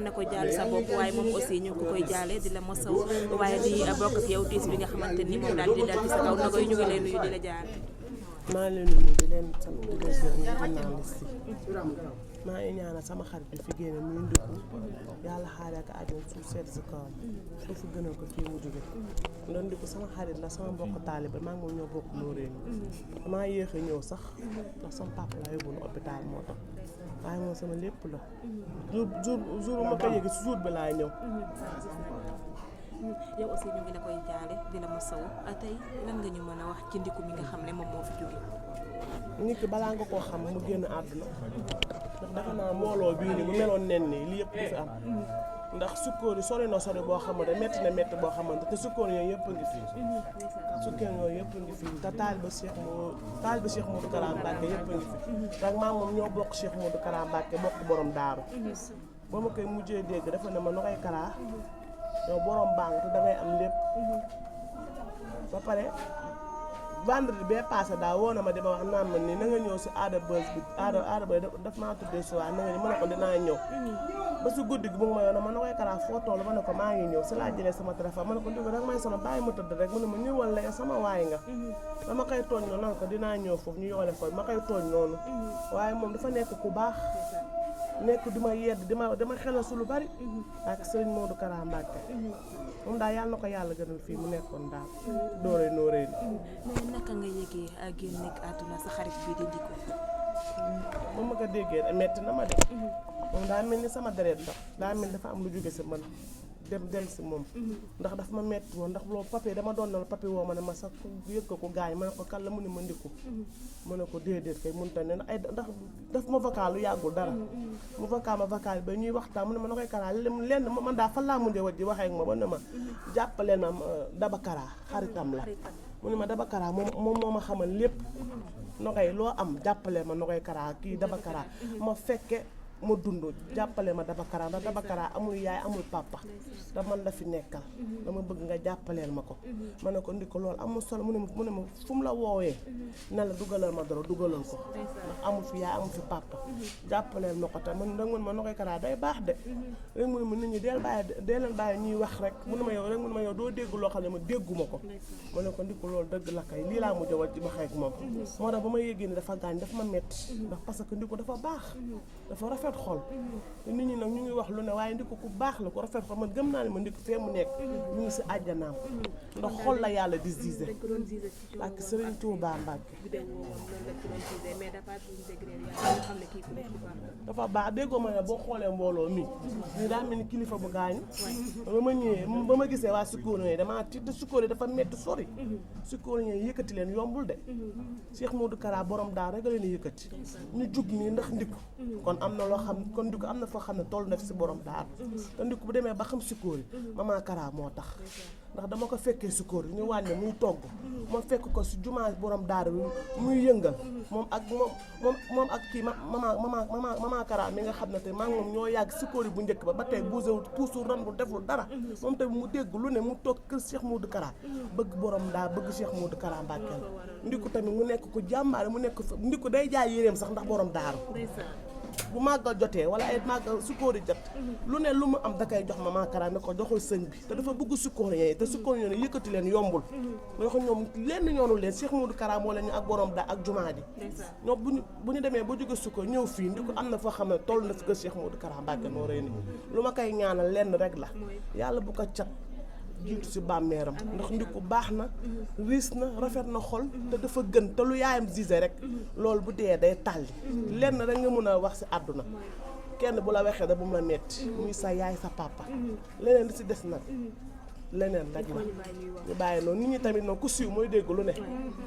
na ko jaale sa bopp waaye moom aussi ñu ngi ko koy jaale di la mosaw waaye di bokk ak yow tiis bi nga xamante ni moom daal di dal ci sa kaw na koy ñu ngi lay nuyu di la jaar. maa ngi leen di nuyu di leen sant di leen gërëm journaliste yi maa ngi ñaanal sama xarit bi fi génne muy Ndiku yàlla xaaree ak àjjana suuf sedd si kawam dafa gënal ko fii mu jóge ndax Ndiku sama xarit la sama mbokk taalibe maa ngi moom ñoo bokk Noreyni maa yéex a ñëw sax ndax sama papa laa yóbbuwoon hôpital moo tax waaye moom sama lépp la jour ma ko yëgee si jour bi laay ñëw. yow aussi ñu ngi la koy jaale di la mosaw tey lan nga ñu mën a wax ci Ndiku mi nga xam ne moom moo fi jóge. nit ki balaa nga koo xam mu génn àdduna ndax dafa naa mbooloo bii nii bu meloon nen nii lii yëpp du fi am ndax sukkoor yi sori na sori boo xamante métti na métti boo xamante te sukkoor yooyu yëpp a ngi fii sukkoor yooyu yëpp a ngi fii te taaliba Cheikh Modou Kara Mbacké yëpp a ngi fi ndax maa moom ñoo bokk Cheikh Modou Kara Mbacké bokk borom daaru ba ma koy mujjee dégg dafa ne ma nu koy Kara yow borom bàng te dangay am lépp ba pare vendredi bee passé daa woo na ma dama wax naan ma nii na nga ñëw si aada bës bi aada ba daf maa tuddee si waa na nga mën a ko dinaa ñëw ba si guddi gi bu ma yoon ma na koy Kara foo toll ma ne ko maa ngi ñëw si laa jëlee sama téléphone ma ne ko Ndiku danga may sama bàyyi ma tëdd rek mu ne ma ñëwal la sama waay nga dama koy tooñ noonu nan ko dinaa ñëw foofu ñu yoole ko ma koy tooñ noonu waaye moom dafa nekk ku baax nekk di ma yedd dama xelal su lu bari ak sëriñ Modou Kara Mbacké moom daal yàlla na ko yàlla gënal fii mu nekkoon daal Noreyni mais naka nga yëgee génn nekk àdduna sa xarit bii di Ndiku. moom ma ko déggee metti na ma de moom daa mel ni sama deret ndax daa mel dafa am lu jóge si man dem si moom ndax dafa ma metti woon ndax loolu papi dama doon na papi woo ma ne ma sax yëg ko gaañ ma ne ko kan la mu ne ma Ndiku ma ne ko déedéet kay mënut a ne ay ndax daf ma vocal lu yàggul dara mu vocal ba ñuy waxtaan mu ne ma na koy Kara lenn man daa fan laa mujjee waj ji waxee ak ma ba ne ma jàppaleen ma Daba Kara xaritam la mu ne ma Daba Kara moom moo ma xamal lépp na koy loo am jàppale ma na koy Kara kii Daba Kara ma fekke ma dund jàppale ma Daba Kara ndax Daba Kara amul yaay amul papa da man la fi nekkal dama bëgg nga jàppaleel ma ko ma ne ko Ndiku loolu amul solo mu ne ma fu mu la woowee ne la dugalal ma dara dugalal ko ndax amul fi yaay amul fi papa jàppaleel ma ko te man da ma na koy Kara day baax de rek mu ne ma nit ñi dee leen bàyyi ñuy wax rek mu ne ma yow rek mu ne ma yow doo dégg loo xam ne ma dégguma ko ma ne ko Ndiku loolu dëgg la kay lii laa mujj a wàcc ba xeeg moom moo tax ba ma yéegee ni dafa gaañ dafa ma metti ndax parce que Ndiku dafa baax dafa rafet xol nit ñi nag ñu ngi wax lu ne waaye Ndiku ku baax la ku rafet xol man gëm naa ne ma Ndiku fee mu nekk ñu ngi si àjjanaam ndax xol la yàlla di gisé ak Serigne Touba Mbacké dafa baax déggoo ma ne boo xoolee mbooloo mi ñu daa mel ni kilifa bu gaañu ba ma ñëwee ba ma gisee waa sukkoor yi damaa tiit sukkoor yi dafa metti sori sukkoor yi yëkkati leen yombul de Cheikh Modou Kara borom daa rek leen yëkkati ñu jug nii ndax Ndiku kon am na loo xam kon Ndiku am na foo xam ne toll na fi si borom daar te Ndiku bu demee ba xam sukkoor yi Mama Kara moo tax ndax dama ko fekkee sukkoor yi ñu wàññi muy togg ma fekk ko si jumaa borom daara bi muy yëngal moom ak kii Mama Kara mi nga xam ne te maa ngi moom ñoo yàgg sukkoor yi bu njëkk ba tey bougéwul puusul randu deful dara moom tamit mu dégg lu ne mu toog kër Cheikh Modou Kara bëgg borom daara bëgg Cheikh Modou Kara Mbacké Ndiku tamit mu nekk ko jàmbaare mu nekk Ndiku day jaay yéreem sax ndax borom daaru bu màggal jotee wala ay màggal sukkoor yi jot lu ne lu mu am da koy jox Mama Kara ne ko joxul sëñ bi te dafa bëgg sukkoor yi te sukkoor yi yëkkati leen yombul loo xam ñoom lenn ñoonu leen Cheikh Modou Kara moo leen ñu ak borom da ak jumaa ji ñoom bu ñu demee ba jóge sukkoor ñëw fii Ndiku am na foo xam ne toll na fi ko Cheikh Modou Kara Mbacké Noreyni lu ma koy ñaanal lenn rek la yàlla bu ko cat jiitu si bàmmeeram ndax Ndiku baax na riis na rafet na xol te dafa gën te lu yaayam gisé rek loolu bu dee day tàlli lenn rek nga mën a wax si àdduna kenn bu la waxee da bu mu la metti muy sa yaay sa papa leneen li si des nag leneen rek la ñu bàyyi noonu nit ñi tamit noonu ku siiw mooy dégg lu ne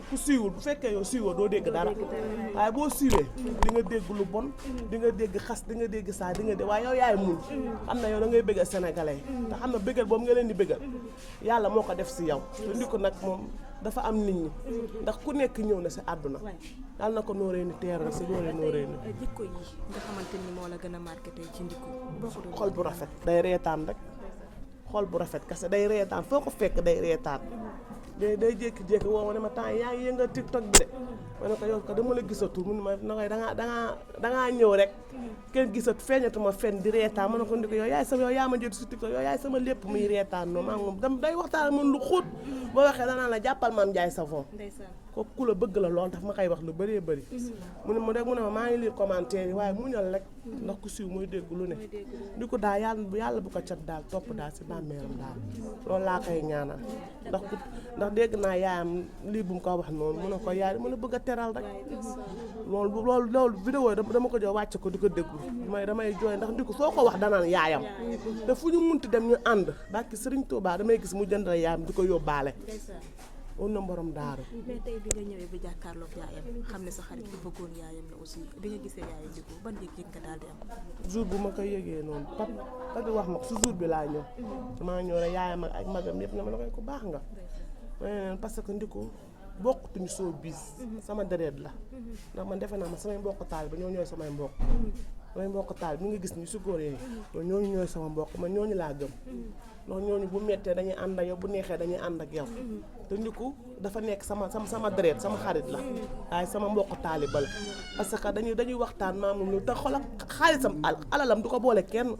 ku siiwul bu fekkee yow siiwoo doo dégg dara waaye boo siiwee di nga dégg lu bon di nga dégg xas di nga dégg saa di nga dégg waaye yow yaay muñ xam na yow da ngay bëggal sénégalais yi te xam na bëggal boobu nga leen di bëggal yàlla moo ko def si yow te Ndiku nag moom dafa am nit ñi ndax ku nekk ñëw na si àdduna yàlla na ko Noreyni teer na si Noreyni jikko yi nga xamante ni moo la gën a marqué tey ci Ndiku xol bu rafet day reetaan rek xol bu rafet kese day reetaan foo ko fekk day reetaan day jékki-jékki woo ma ne ma temps yaa ngi yëngal TikTok bi de ma ne ko yow ko dama la gisatul mu ne ma na koy dangaa ñëw rek kenn gisat feeñatuma fen di reetaan ma ne ko ndi ko yow yaa ma jël si TikTok yow yaay sama lépp muy reetaan noonu maa moom dam day waxtaan man lu xóot boo waxee danaa la jàppal Mame Ndiaye Savon kooku ku la bëgg la lool daf ma koy wax lu bëree bëri mu ne ma rek mu ne ma maa ngi lire commentaire yi waaye muñal rek ndax ku siiw mooy dégg lu ne di ko daal yàlla bu ko cat daal topp daal si bàmmeeram daal loolu laa koy ñaanal ndax dégg naa yaayam lii bu mu ko wax noonu mu ne ko yaay mu ne bëgg a teral rek loolu vidéo dama ko jox wàcc ko di ko déglu damay jooy ndax ndi ko soo ko wax danaan yaayam te fu ñu munti dem ñu ànd barki Sëriñ Tuubaa damay gis mu jëndal yaayam di ko yóbbaale on na borom daaru. mais tey bi nga ñëwee bi jàkkaarloog yaayam xam ne sa xarit bu bëggoon yaayam la aussi bi nga gisee yaayam di ko ban yëg-yëg nga daal di am. jour bu ma koy yëgee noonu papa wax ma ko su jour bi laa ñëw. maa ñëw rek yaayam ak magam yëpp na ma la koy ko baax nga. parce que ndiku bokkutuñu soo bis. sama deret la. ndax man defe naa ma samay mbokk taal ba ñoo ñooy samay mbokk. samay mbokk taal bi nga gis ni su góor yi ñooñu ñooy sama mbokk man ñooñu laa gëm. ndax ñooñu bu mettee dañuy ànd ak yow bu neexee dañuy ànd ak yow te ndiku dafa nekk sama deret sama xarit la waaye sama mbokk taaliba la parce que dañuy waxtaan maamum lu te xoolal xaalisam alalam du ko boole kenn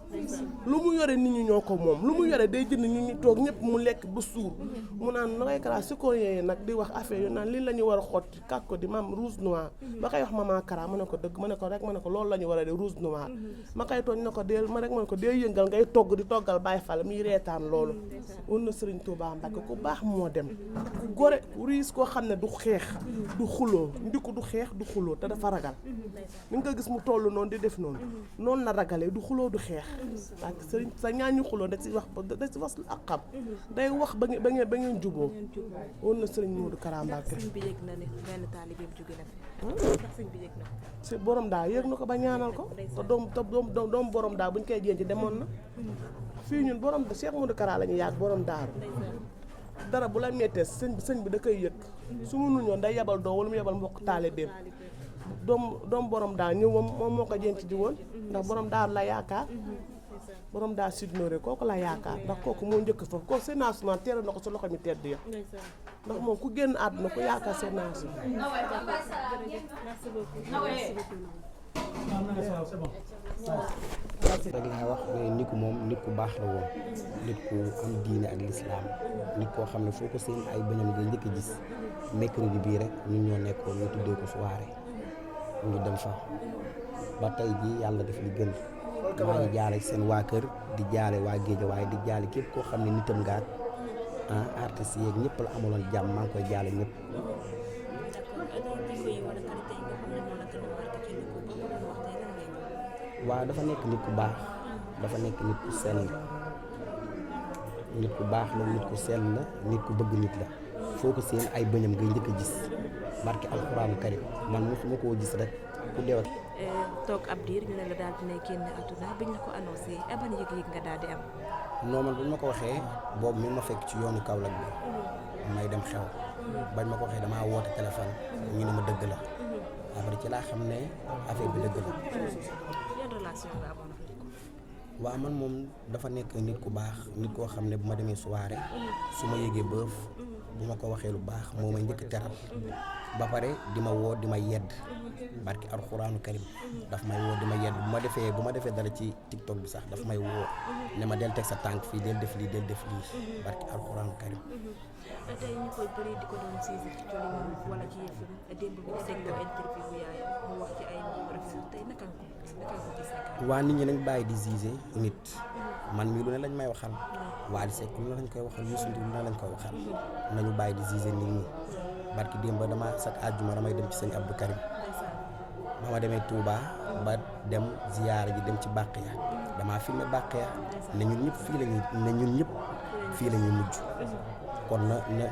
lu mu yore nit ñi ñoo ko moom lu mu yore day jënd ñu ñu toog ñëpp mu lekk ba suur mu naan na ngay kara si ko yee nag di wax affaire yu naan lii la ñu war a xotti kàk ko di maam rouge noir ba koy wax maman Kara ma ne ko dëgg ma ne ko rek ma ne ko loolu la ñu war a de rouge noir ma koy tooñ na ko deel ma rek ma ne ko dee yëngal ngay togg di toggal Baay Fall muy reetaan loolu won na Sëriñ Tuubaa Mbàkke ku baax moo dem ku gore ku riis koo xam ne du xeex du xuloo ndiku du xeex du xuloo te dafa ragal ni nga gis mu toll noonu di def noonu la ragalee du xuloo du xeex parce que sëriñ sa ñaañu xuloo da si wax ak xam day wax ba ngeen juboo won na Sëriñ Modou Kara Mbàkke sëñ bi yëg na ne benn taalibeem jóge na fi ndax sëñ bi yëg na si borom daa yëg na ko ba ñaanal ko te doom borom daa buñ koy jenc demoon na fii ñun borom Cheikh Modou Kara la ñu yàgg borom daaru dara bu la mettee sëñ bi da koy yëg su mu nuñoon day yebal doo wala mu yebal mbokk taalibeem doom borom daar ñëw moom moo ko jenc ji woon ndax borom daar la yaakaar borom daar sidnooré kooku la yaakaar ndax kooku moo njëkk foofu kooku seen naasumaan teeral na ko sa loxo mi tedd ya ndax moom ku génn àdduna ku yaakaar seen naasu rek laa wax nit ku moom nit ku baax la woon nit ku am diine ak lislaam nit koo xam ne foo ko seen ay bañam ngay njëkk a gis mercredi bii rek ñun ñoo nekkoon ñu tuddee ko soirée ñu dem fa ba tey jii yàlla def li gën maa ngi jaale seen waa kër di jaale waa Géejawaay di jaale képp koo xam ne nitam ngaat artistes yeeg ñëpp la amaloon jàmm maa ngi koy jaale ñëpp waaw dafa nekk nit ku baax dafa nekk nit ku sell nit ku baax la nit ku sell la nit ku bëgg nit la foo ko seen ay bëñam ngay njëkk a gis barke alxuraanu karim man mosuma koo gis rek ku deew toog ab diir ñu ne la daal dina génn àdduna biñ la ko annoncé ban yëg-yëg nga daal di am non man buñ ma ko waxee boobu mi ma fekk ci yoonu Kaolack bi may dem xew bañ ma ko waxee damaa woote téléphone ñu ne ma dëgg la après ci laa xam ne affaire bi dëgg la waaw man moom dafa nekk nit ku baax nit koo xam ne bu ma demee soirée su ma yëgee bëf bu ma ko waxee lu baax moo may njëkk teral ba pare di ma woo di ma yedd barki alxuraanu karim daf may woo di ma yedd bu ma defee dara ci TikTok bi sax daf may woo ne ma del teg sa tànk fii del def lii barki alxuraanu karim tey ñu koy bëri di ko doon siisi ci colin wala ci yëfam démb bi nga dégloo interview yaayam mu wax ci ay moom rafet tey naka nga ko gis waa nit ñi nañ bàyyi di gisé nit man mii lu ne lañ may waxal Wally Seck lu ne lañ koy waxal Youssou Ndour lu ne lañ koy waxal nañu bàyyi di gisé nit ñi barki démb dama chaque àjjuma damay dem ci sëñ Abdou Karim ba ma demee Touba ba dem ziyaara ji dem ci Baqiya damaa filmé Baqiya ne ñun ñëpp fii la ñuy mujj kon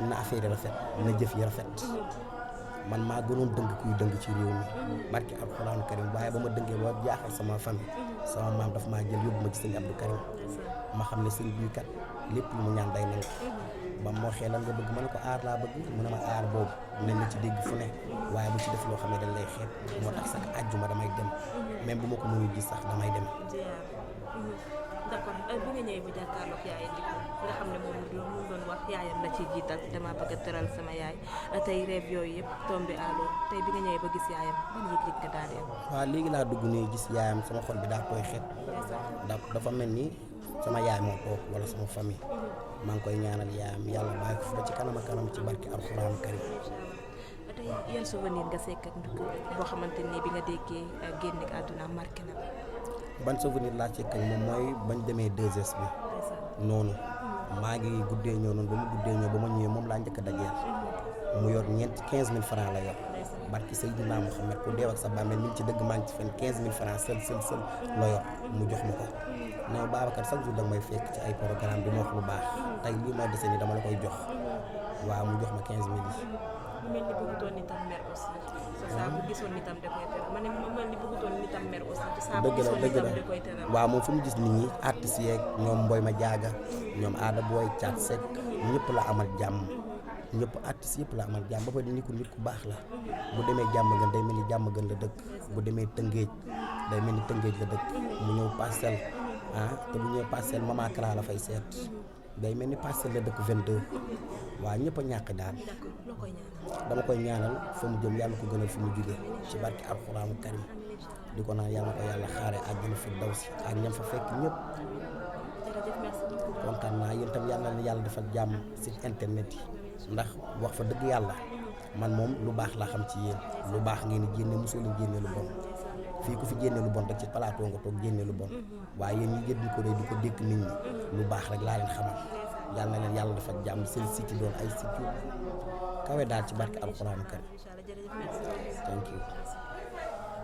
na affaire yi rafet na jëf yi rafet man maa gënoon dëng kuy dëng ci réew mi barki alxuraanu karim waaye ba ma dëngee ba jaaxal sama famille sama maam dafa maa jël yóbbu ma ci sëñ Abdou Karim ma xam ne sëñ bii kat lépp lu mu ñaan day nangu ba moo xee lan nga bëgg ma ne ko aar laa bëgg mu ne ma aar boobu nañ la ci dégg fu ne waaye bu ci def loo xam ne dañ lay xeet moo tax sax àjjuma damay dem même bu ma ko mënul gis sax damay dem d'accord bi nga ñëwee ba jàkkaarloog yaay di nga xam ne moom mu doon wax yaayam la ci jiital dama bëgg a tëral sama yaay tey rêve yooyu yëpp tombé à l'eau tey bi nga ñëwee ba gis yaayam ban yëg-yëg nga daal di am. waaw léegi laa dugg nii gis yaayam sama xol bi daa tooy xet dafa mel ni sama yaay moo toog wala sama famille maa ngi koy ñaanal yaayam yàlla bàyyi ko fi ba ci kanam ak kanam ci barki alxuraan karim. tey yan souvenir nga sekk ak ndukk boo xamante ni bi nga déggee génn ak àdduna marqué na la. ban souvenir laa sekk ak moom mooy bañ demee 2S bi noonu maa ngi guddee ñëw noonu ba mu guddee ñëw ba ma ñëwee moom laa njëkk a dajeel mu yor 15 000 francs la yor barki Seydina Muhammad ku deew ak sa bàmmeel mi ngi ci dëgg maa ngi ci fen 15 000 francs sël la yor mu jox ma ko ne ma Babacar chaque jour danga may fekk ci ay programme bi ma wax lu baax tey lii ma dese ni dama la koy jox waaw mu jox ma 15 000 yi. mu mel ni bëggutoon ni tam mer aussi saa bu gisoon ni tam da koy teral ma ne mu mel ni bëggutoon ni tam mer aussi saa bu gisoon ni tam da koy teral. waaw moom fu mu gis nit ñi artistes yeeg ñoom Mboy ma jaaga ñoom Aada Boy Thiat Seck ñëpp la amal jàmm ñëpp artistes yëpp la amal jàmm ba pare nit ku baax la bu demee jàmm gën day mel ni jàmm gën la dëkk bu demee Tëngéej day mel ni Tëngéej la dëkk mu ñëw Parcelles te bu ñëwee Parcelles Mama Kara la fay seet day mel ni Parcelles la dëkk 22 waaw ñëpp a ñàkk daal dama koy ñaanal fa mu jëm yàlla ko gënal fi mu jóge ci barki alxuraanu karim di ko naan yàlla ko yàlla xaare àjjana fi daw si ak ñam fa fekk ñëpp kontaan naa yéen tam yàlla na yàlla defal jàmm si internet yi ndax wax fa dëgg yàlla man moom lu baax laa xam ci yéen lu baax ngeen di génne mosoo leen génne lu bon fii ku fi génne lu bon rek ci plateau nga toog génne lu bon waaye yéen ñi jël di ko rëy di ko dékk nit ñi lu baax rek laa leen xamal yàlla na leen yàlla defal jàmm seen site doon ay site yu kawe daal ci barke alxuraanu karim. Thank you.